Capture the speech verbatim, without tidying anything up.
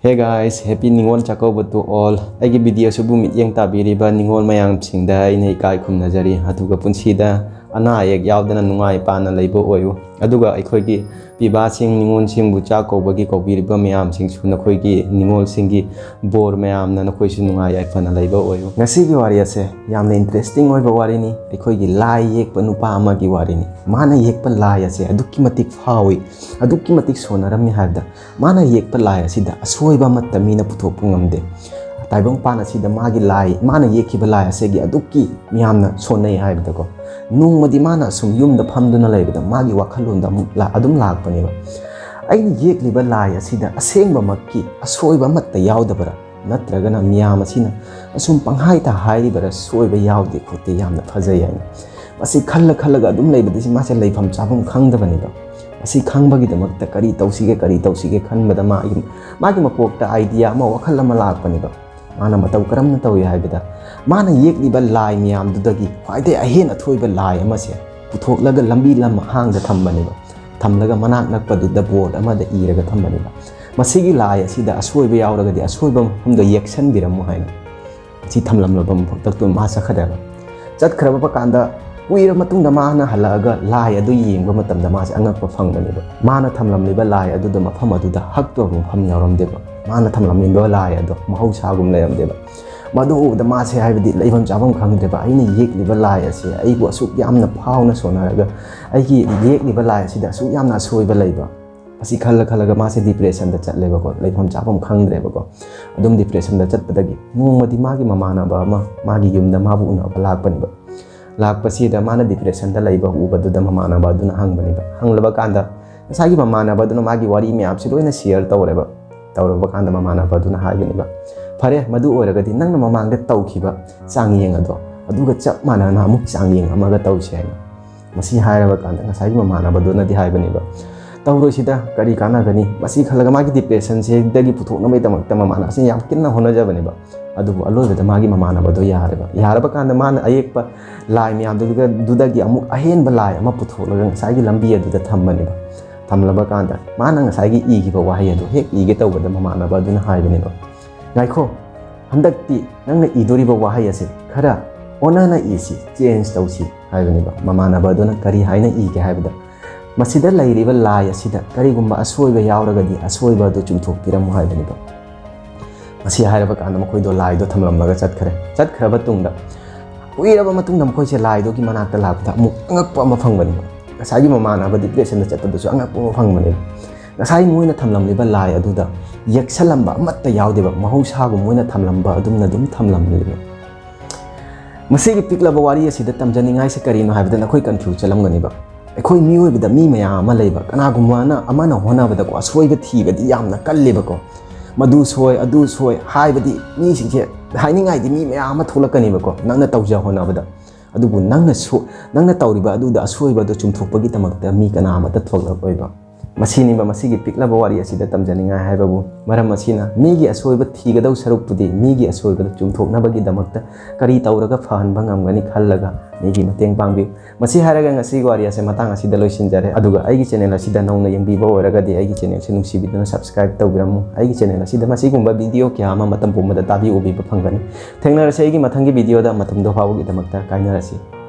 Hey guys, happy Ningol Chakkouba to all. ꯑꯩꯒꯤ video ꯑꯁꯤꯕꯨ ꯃꯤꯠꯌꯦꯡ ꯇꯥꯕꯤꯔꯤꯕ ꯅꯤꯉꯣꯜ ꯃꯌꯥꯝꯁꯤꯡꯗ ꯑꯩꯅ ꯏꯀꯥꯏ ꯈꯨꯝꯅꯖꯔꯤ꯫ ꯑꯗꯨꯒ ꯄꯨꯟꯁꯤꯗ ꯑꯅꯥ ꯑꯌꯦꯛ ꯌꯥꯎꯗꯅ ꯅꯨꯡꯉꯥꯏ ꯄꯥꯅ ꯂꯩꯕ ꯑꯣꯏꯌꯨ꯫ ꯑꯗꯨꯒ ꯑꯩꯈꯣꯏꯒꯤ ꯄꯤꯕꯥꯁꯤꯡ, ꯅꯤꯉꯣꯜꯁꯤꯡꯕꯨ ꯆꯥꯛ ꯀꯧꯕꯒꯤ ꯀꯧꯕꯤꯔꯤꯕ ꯃꯌꯥꯝꯁꯤꯡꯁꯨ ꯅꯈꯣꯏꯒꯤ ꯅꯤꯉꯣꯜꯁꯤꯡꯒꯤ ꯕꯣꯔ ꯃꯌꯥꯝꯅ ꯅꯈꯣꯏꯁꯨ ꯅꯨꯡꯉꯥꯏ ꯌꯥꯏꯐꯅ ꯂꯩꯕ ꯑꯣꯏꯌꯨ꯫ ꯉꯁꯤꯒꯤ ꯋꯥꯔꯤ ꯑꯁꯦ ꯌꯥꯝꯅ interesting ꯑꯣꯏꯕ ꯋꯥꯔꯤꯅꯤ꯫ ꯑꯩꯈꯣꯏꯒꯤ ꯂꯥꯏ ꯌꯦꯛꯄ ꯅꯨꯄꯥ ꯑꯃꯒꯤ ꯋꯥꯔꯤꯅꯤ꯫ ꯃꯥꯅ ꯌꯦꯛꯄ ꯂꯥꯏ ꯑꯁꯦ ꯑꯗꯨꯛꯀꯤ ꯃꯇꯤꯛ ꯐꯥꯎꯏ, ꯑꯗꯨꯛꯀꯤ ꯃꯇꯤꯛ ꯁꯣꯟꯅꯔꯝꯃꯤ ꯍꯥꯏꯕꯗ, ꯃꯥꯅ ꯌꯦꯛꯄ ꯂꯥꯏ ꯑꯁꯤꯗ ꯑꯁꯣꯏꯕ ꯑꯃꯠꯇ ꯃꯤꯅ ꯄꯨꯊꯣꯛꯄ ꯉꯝꯗꯦ꯫ ꯇꯥꯏꯕꯪꯄꯥꯟ ꯑꯁꯤꯗ ꯃꯥꯒꯤ ꯂꯥꯏ, ꯃꯥꯅ ꯌꯦꯛꯈꯤꯕ ꯂꯥꯏ ꯑꯁꯤꯒꯤ ꯑꯗꯨꯛꯀꯤ ꯃꯤꯌꯥꯝꯅ ꯁꯣꯟꯅꯩ ꯍꯥꯏꯕꯗꯀꯣ, ꯅꯣꯡꯃꯗꯤ ꯃꯥꯅ ꯑꯁꯨꯝ ꯌꯨꯝꯗ ꯐꯝꯗꯨꯅ ꯂꯩꯕꯗ ꯃꯥꯒꯤ ꯋꯥꯈꯜꯂꯣꯟꯗ ꯑꯃꯨꯛ ꯂꯥ-, ꯑꯗꯨꯝ ꯂꯥꯛꯄꯅꯦꯕ, "ꯑꯩꯅ ꯌꯦꯛꯂꯤꯕ ꯂꯥꯏ ꯑꯁꯤꯗ ꯑꯁꯦꯡꯕꯃꯛꯀꯤ ꯑꯁꯣꯏꯕ ꯑꯃꯠꯇ ꯌꯥꯎꯗꯕꯔꯥ? ꯅꯠꯇ꯭ꯔꯒꯅ ꯃꯤꯌꯥꯝ ꯑꯁꯤꯅ ꯑꯁꯨꯝ ꯄꯪꯍꯥꯏꯇ ꯍꯥꯏꯔꯤꯕꯔꯥ? ꯁꯣꯏꯕ ꯌꯥꯎꯗꯦ ꯈꯣꯠꯇꯦ, ꯌꯥꯝꯅ ꯐꯖꯩ" ꯍꯥꯏꯅ꯫ ꯃꯁꯤ ꯈꯜꯂ ꯈꯜꯂꯒ ꯑꯗꯨꯝ ꯂꯩꯕꯗ ꯃꯥꯁꯦ ꯂꯩꯐꯝ ꯆꯥꯐꯝ ꯈꯪꯗꯕꯅꯦꯕ꯫ ꯃꯁꯤ ꯈꯪꯕꯒꯤꯗꯃꯛꯇ ꯀꯔꯤ ꯇꯧꯁꯤꯒꯦ, ꯀꯔꯤ ꯇꯧꯁꯤꯒꯦ ꯈꯟꯕꯗ ꯃꯥꯒꯤ, ꯃꯥꯒꯤ ꯃꯀꯣꯛꯇ idea ꯑꯃ, ꯋꯥꯈꯜ ꯑꯃ ꯂꯥꯛꯄꯅꯦꯕ꯫ ꯃꯥꯅ ꯃꯇꯧ ꯀꯔꯝꯅ ꯇꯧꯏ ꯍꯥꯏꯕꯗ, ꯃꯥꯅ ꯌꯦꯛꯂꯤꯕ ꯂꯥꯏ ꯃꯌꯥꯝꯗꯨꯗꯒꯤ ꯈ꯭ꯋꯥꯏꯗꯩ ꯑꯍꯦꯟ ꯑꯊꯣꯏꯕ ꯂꯥꯏ ꯑꯃꯁꯦ ꯄꯨꯊꯣꯛꯂꯒ ꯂꯝꯕꯤ ꯂꯝꯍꯥꯡꯗ ꯊꯝꯕꯅꯦꯕ꯫ ꯊꯝꯂꯒ ꯃꯅꯥꯛ ꯅꯛꯄꯗꯨꯗ board ꯑꯃꯗ ꯏꯔꯒ ꯊꯝꯕꯅꯦꯕ, "ꯃꯁꯤꯒꯤ ꯂꯥꯏ ꯑꯁꯤꯗ ꯑꯁꯣꯏꯕ ꯌꯥꯎꯔꯒꯗꯤ ꯑꯁꯣꯏꯕ ꯃꯐꯝꯗꯣ ꯌꯦꯛꯁꯟꯕꯤꯔꯝꯃꯨ" ꯍꯥꯏꯅ꯫ ꯁꯤ ꯊꯝꯂꯝꯂꯕ ꯃꯐꯝꯗ ꯃꯥ ꯆꯠꯈ꯭ꯔꯦꯕ꯫ ꯆꯠꯈ꯭ꯔꯕ ꯀꯥꯟꯗ ꯀꯨꯏꯔꯕ ꯃꯇꯨꯡꯗ ꯃꯥꯅ ꯍꯜꯂꯛꯑꯒ ꯂꯥꯏ ꯑꯗꯨ ꯌꯦꯡꯕ ꯃꯇꯝꯗ ꯃꯥꯁꯦ ꯑꯉꯛꯄ ꯐꯪꯕꯅꯦꯕ꯫ ꯃꯥꯅ ꯊꯝꯂꯝꯂꯤꯕ ꯂꯥꯏ ꯑꯗꯨꯗ ꯃꯐꯝ ꯑꯗꯨꯗ ꯍꯛꯇꯕ ꯃꯐꯝ ꯌꯥꯎꯔꯝꯗꯦꯕ꯫ ꯃꯥꯅ ꯊꯝꯂꯝꯂꯤꯕ ꯂꯥꯏ ꯑꯗꯣ ꯃꯍꯧꯁꯥꯒꯨꯝ ꯂꯩꯔꯝꯗꯦꯕ꯫ ꯃꯗꯨ ꯎꯕꯗ ꯃꯥꯁꯦ, ꯍꯥꯏꯕꯗꯤ ꯂꯩꯐꯝ ꯆꯥꯐꯝ ꯈꯪꯗ꯭ꯔꯦꯕ꯫ "ꯑꯩꯅ ꯌꯦꯛꯂꯤꯕ ꯂꯥꯏ ꯑꯁꯤ, ꯑꯩꯕꯨ ꯑꯁꯨꯛ ꯌꯥꯝꯅ ꯐꯥꯎꯅ ꯁꯣꯟꯅꯔꯒ ꯑꯩꯒꯤ ꯌꯦꯛꯂꯤꯕ ꯂꯥꯏ ꯑꯁꯤꯗ ꯑꯁꯨꯛ ꯌꯥꯝꯅ ꯑꯁꯣꯏꯕ ꯂꯩꯕ?" ꯑꯁꯤ ꯈꯜꯂ ꯈꯜꯂꯒ ꯃꯥꯁꯦ depressionꯗ ꯆꯠꯂꯦꯕꯀꯣ, ꯂꯩꯐꯝ ꯆꯥꯐꯝ ꯈꯪꯗ꯭ꯔꯦꯕꯀꯣ꯫ ꯑꯗꯨꯝ depressionꯗ ꯆꯠꯄꯗꯒꯤ ꯅꯣꯡꯃꯗꯤ ꯃꯥꯒꯤ ꯃꯃꯥꯟꯅꯕ ꯑꯃ ꯃꯥꯒꯤ ꯌꯨꯝꯗ ꯃꯥꯕꯨ ꯎꯅꯕ ꯂꯥꯛꯄꯅꯦꯕ꯫ ꯂꯥꯛꯄꯁꯤꯗ ꯃꯥꯅ depressionꯗ ꯂꯩꯕ ꯎꯕꯗꯨꯗ ꯃꯃꯥꯟꯅꯕ ꯑꯗꯨꯅ ꯍꯪꯕꯅꯦꯕ꯫ ꯍꯪꯂꯕ ꯀꯥꯟꯗ ꯉꯁꯥꯏꯒꯤ ꯃꯃꯥꯟꯅꯕ ꯑꯗꯨꯅ ꯃꯥꯒꯤ ꯋꯥꯔꯤ ꯃꯌꯥꯝꯁꯤ ꯂꯣꯏꯅ share ꯇꯧꯔꯦꯕ꯫ ꯇꯧꯔꯕ ꯀꯥꯟꯗ ꯃꯃꯥꯟꯅꯕ ꯑꯗꯨꯅ ꯍꯥꯏꯕꯅꯦꯕ, "ꯐꯔꯦ, ꯃꯗꯨ ꯑꯣꯏꯔꯒꯗꯤ ꯅꯪꯅ ꯃꯃꯥꯡꯗ ꯇꯧꯈꯤꯕ ꯆꯥꯡꯌꯦꯡ ꯑꯗꯣ, ꯑꯗꯨꯒ ꯆꯞ ꯃꯥꯟꯅꯅ ꯑꯃꯨꯛ ꯆꯥꯡꯌꯦꯡ ꯑꯃꯒ ꯇꯧꯁꯦ" ꯍꯥꯏꯅ꯫ ꯃꯁꯤ ꯍꯥꯏꯔꯕ ꯀꯥꯟꯗ ꯉꯁꯥꯏꯒꯤ ꯃꯃꯥꯟꯅꯕꯗꯨꯅꯗꯤ ꯍꯥꯏꯕꯅꯦꯕ, "ꯇꯧꯔꯣꯏꯁꯤꯗ, ꯀꯔꯤ ꯀꯥꯟꯅꯒꯅꯤ?" ꯃꯁꯤ ꯈꯜꯂꯒ ꯃꯥꯒꯤ depressionꯁꯤꯗꯒꯤ ꯄꯨꯊꯣꯛꯅꯕꯒꯤꯗꯃꯛꯇ ꯃꯃꯥꯟꯅꯕꯁꯤꯅ ꯌꯥꯝ ꯀꯟꯅ ꯍꯣꯠꯅꯖꯕꯅꯦꯕ꯫ ꯑꯗꯨꯕꯨ ꯑꯂꯣꯏꯕꯗ ꯃꯥꯒꯤ ꯃꯃꯥꯟꯅꯕꯗꯣ ꯌꯥꯔꯦꯕ꯫ ꯌꯥꯔꯕ ꯀꯥꯟꯗ ꯃꯥꯅ ꯑꯌꯦꯛꯄ ꯂꯥꯏ ꯃꯌꯥꯝꯗꯨꯒ, ꯗꯨꯗꯒꯤ ꯑꯃꯨꯛ ꯑꯍꯦꯟꯕ ꯂꯥꯏ ꯑꯃ ꯄꯨꯊꯣꯛꯂꯒ ꯉꯁꯥꯏꯒꯤ ꯂꯝꯕꯤ ꯑꯗꯨꯗ ꯊꯝꯕꯅꯦꯕ꯫ ꯊꯝꯂꯕ ꯀꯥꯟꯗ ꯃꯥꯅ ꯉꯁꯥꯏꯒꯤ ꯏꯈꯤꯕ ꯋꯥꯍꯩ ꯑꯗꯨ ꯍꯦꯛ ꯏꯒꯦ ꯇꯧꯕꯗ ꯃꯃꯥꯟꯅꯕ ꯑꯗꯨꯅ ꯍꯥꯏꯕꯅꯦꯕ, "ꯉꯥꯏꯈꯣ, ꯍꯟꯗꯛꯇꯤ ꯅꯪꯅ ꯏꯗꯣꯔꯤꯕ ꯋꯥꯍꯩ ꯑꯁꯤ ꯈꯔ ꯑꯣꯟꯅꯅ ꯏꯁꯤ, ꯆꯦꯟꯖ ꯇꯧꯁꯤ" ꯍꯥꯏꯕꯅꯦꯕ꯫ ꯃꯃꯥꯟꯅꯕ ꯑꯗꯨꯅ ꯀꯔꯤ ꯍꯥꯏꯅ ꯏꯒꯦ ꯍꯥꯏꯕꯗ, "ꯃꯁꯤꯗ ꯂꯩꯔꯤꯕ ꯂꯥꯏ ꯑꯁꯤꯗ ꯀꯔꯤꯒꯨꯝꯕ ꯑꯁꯣꯏꯕ ꯌꯥꯎꯔꯒꯗꯤ ꯑꯁꯣꯏꯕ ꯑꯗꯨ ꯆꯨꯝꯊꯣꯛꯄꯤꯔꯝꯃꯨ" ꯍꯥꯏꯕꯅꯦꯕ꯫ ꯃꯁꯤ ꯍꯥꯏꯔꯕ ꯀꯥꯟꯗ ꯃꯈꯣꯏꯗꯣ ꯂꯥꯏꯗꯣ ꯊꯝꯂꯝꯂꯒ ꯆꯠꯈ꯭ꯔꯦ꯫ ꯆꯠꯈ꯭ꯔꯕ ꯇꯨꯡꯗ, ꯀꯨꯏꯔꯕ ꯃꯇꯨꯡꯗ ꯃꯈꯣꯏꯁꯦ ꯂꯥꯏꯗꯨꯒꯤ ꯃꯅꯥꯛꯇ ꯂꯥꯛꯄꯗ ꯑꯃꯨꯛ ꯑꯉꯛꯄ ꯑꯃ ꯐꯪꯕꯅꯦꯕ꯫ ꯉꯁꯥꯏꯒꯤ ꯃꯃꯥꯟꯅꯕ ꯗꯤꯄ꯭ꯔꯦꯁꯟꯗ ꯆꯠꯄꯗꯨꯁꯨ ꯑꯉꯛꯄ ꯑꯃ ꯐꯪꯕꯅꯦꯕ꯫ ꯉꯁꯥꯏ ꯃꯣꯏꯅ ꯊꯝꯂꯝꯂꯤꯕ ꯂꯥꯏ ꯑꯗꯨꯗ ꯌꯦꯛꯁꯜꯂꯝꯕ ꯑꯃꯠꯇ ꯌꯥꯎꯗꯦꯕ, ꯃꯍꯧꯁꯥꯒꯨꯝ ꯃꯣꯏꯅ ꯊꯝꯂꯝꯕ ꯑꯗꯨꯝꯅ ꯑꯗꯨꯝ ꯊꯝꯂꯝꯂꯤꯕ꯫ ꯃꯁꯤꯒꯤ ꯄꯤꯛꯂꯕ ꯋꯥꯔꯤ ꯑꯁꯤꯗ ꯇꯝꯖꯅꯤꯡꯉꯥꯏꯁꯦ ꯀꯔꯤꯅꯣ ꯍꯥꯏꯕꯗ, ꯅꯈꯣꯏ ꯀꯟꯐ꯭ꯌꯨꯁ ꯆꯠꯂꯝꯒꯅꯤꯕ꯫ ꯑꯩꯈꯣꯏ ꯃꯤꯑꯣꯏꯕꯗ ꯃꯤ ꯃꯌꯥꯝ ꯑꯃ ꯂꯩꯕ, ꯀꯅꯥꯒꯨꯝꯕ ꯑꯃꯅ, ꯑꯃꯅ ꯍꯣꯠꯅꯕꯗꯀꯣ ꯑꯁꯣꯏꯕ ꯊꯤꯕꯗꯤ ꯌꯥꯝꯅ ꯀꯜꯂꯦꯕꯀꯣ꯫ "ꯃꯗꯨ ꯁꯣꯏ, ꯑꯗꯨ ꯁꯣꯏ" ꯍꯥꯏꯕꯗꯤ ꯃꯤꯁꯤꯡꯁꯦ ꯍꯥꯏꯅꯤꯡꯉꯥꯏꯗꯤ ꯃꯤ ꯃꯌꯥꯝ ꯑꯃ ꯊꯣꯛꯂꯛꯀꯅꯦꯕꯀꯣ, ꯅꯪꯅ ꯇꯧꯖ ꯍꯣꯠꯅꯕꯗ꯫ ꯑꯗꯨꯕꯨ ꯅꯪꯅ ꯁꯣ-, ꯅꯪꯅ ꯇꯧꯔꯤꯕ ꯑꯗꯨꯗ ꯑꯁꯣꯏꯕ ꯑꯗꯨ ꯆꯨꯝꯊꯣꯛꯄꯒꯤꯗꯃꯛꯇ ꯃꯤ ꯀꯅꯥ ꯑꯃꯠꯇ ꯊꯣꯛꯂꯛꯂꯣꯏꯕ꯫ ꯃꯁꯤꯅꯤꯕ ꯃꯁꯤꯒꯤ ꯄꯤꯛꯂꯕ ꯋꯥꯔꯤ ꯑꯁꯤꯗ ꯇꯝꯖꯅꯤꯡꯉꯥꯏ ꯍꯥꯏꯕꯕꯨ꯫ ꯃꯔꯝ ꯑꯁꯤꯅ, ꯃꯤꯒꯤ ꯑꯁꯣꯏꯕ ꯊꯤꯒꯗꯧ ꯁꯔꯨꯛꯄꯨꯗꯤ ꯃꯤꯒꯤ ꯑꯁꯣꯏꯕꯗꯨ ꯆꯨꯝꯊꯣꯛꯅꯕꯒꯤꯗꯃꯛꯇ ꯀꯔꯤ ꯇꯧꯔꯒ ꯐꯍꯟꯕ ꯉꯝꯒꯅꯤ ꯈꯜꯂꯒ ꯃꯤꯒꯤ ꯃꯇꯦꯡ ꯄꯥꯡꯕꯤꯌꯨ꯫ ꯃꯁꯤ ꯍꯥꯏꯔꯒ ꯉꯁꯤꯒꯤ ꯋꯥꯔꯤ ꯑꯁꯦ ꯃꯇꯥꯡ ꯑꯁꯤꯗ ꯂꯣꯏꯁꯤꯟꯖꯔꯦ꯫ ꯑꯗꯨꯒ ꯑꯩꯒꯤ ꯆꯦꯅꯦꯜ ꯑꯁꯤꯗ ꯅꯧꯅ ꯌꯦꯡꯕꯤꯕ ꯑꯣꯏꯔꯒꯗꯤ ꯑꯩꯒꯤ ꯆꯦꯅꯦꯜꯁꯦ ꯅꯨꯡꯁꯤꯕꯤꯗꯨꯅ ꯁꯕꯁꯀ꯭ꯔꯥꯏꯕ ꯇꯧꯕꯤꯔꯝꯃꯨ꯫ ꯑꯩꯒꯤ ꯆꯦꯅꯦꯜ ꯑꯁꯤꯗ ꯃꯁꯤꯒꯨꯝꯕ ꯚꯤꯗꯤꯑꯣ ꯀꯌꯥ ꯑꯃ ꯃꯇꯝ ꯄꯨꯝꯕꯗ ꯇꯥꯕꯤꯎ, ꯎꯕꯤꯕ ꯐꯪꯒꯅꯤ꯫ ꯊꯦꯡꯅꯔꯁꯦ ꯑꯩꯒꯤ ꯃꯊꯪꯒꯤ ꯚꯤꯗꯤꯑꯣꯗ꯫ ꯃꯇꯝꯗꯣ ꯐꯥꯎꯕꯒꯤꯗꯃꯛꯇ ꯀꯥꯏꯅꯔꯁꯤ꯫